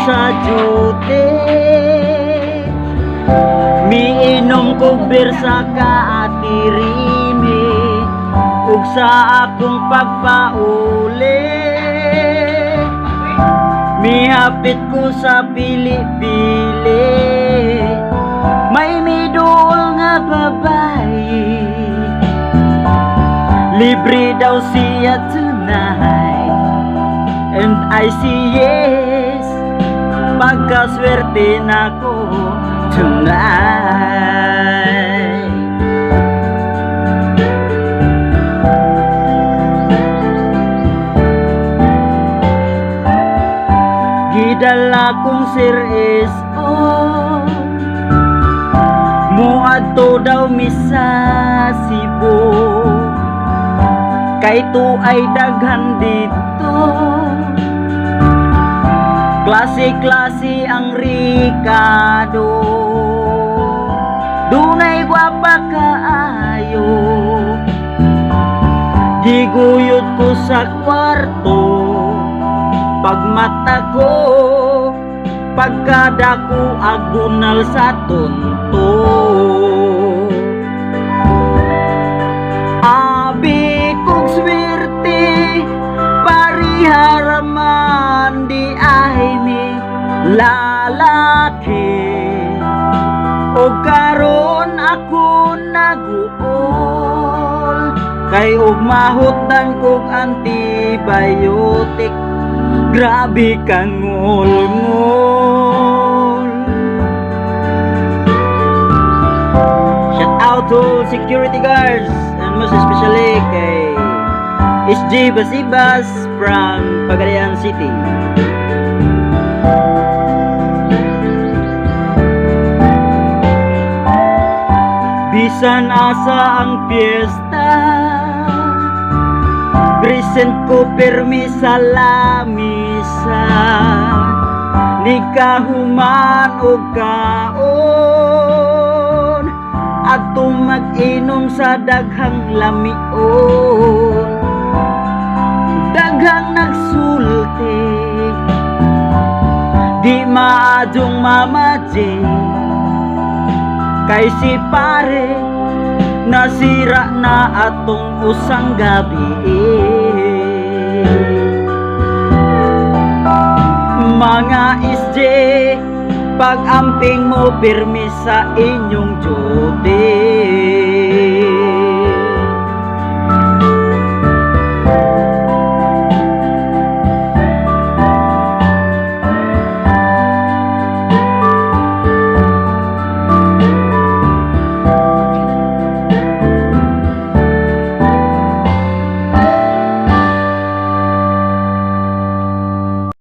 sa duty. Miinom ko beer sa kaatirimi ug sa akong pagpauli, mihapit ko sa pili-pili. May miduol nga babae, libre daw siya tonight. And I say yes. Pagkaswerte nako tonight. Gidala kong Sir S.O. Muadto daw mi sa Cebu, kay ay daghan dito. Klase-klase ang rikado, dunay gwapa kaayo. Giguyod ko sa kwarto. Pagmata ko, pagkadako agunal sa tunto. Abi kog swerte, pariharaman di ay mi lalaki. O karon ako naguol, kay ug mahutan kog antibiotic. Grabe ka ngol-ngol. Shout out to security guards and most especially kay SG Basibas from Pagadian City. Bisan asa ang piyesta, present ko pirmi sa lamisa. Nikahuman og kaon, adto mag-inom sa daghang lamion. Daghang nagsulti, di maadjong Mama J, kay si pare nasira na atong usang gabi. Mga SJ, pag-amping mo pirmi sa inyong duty.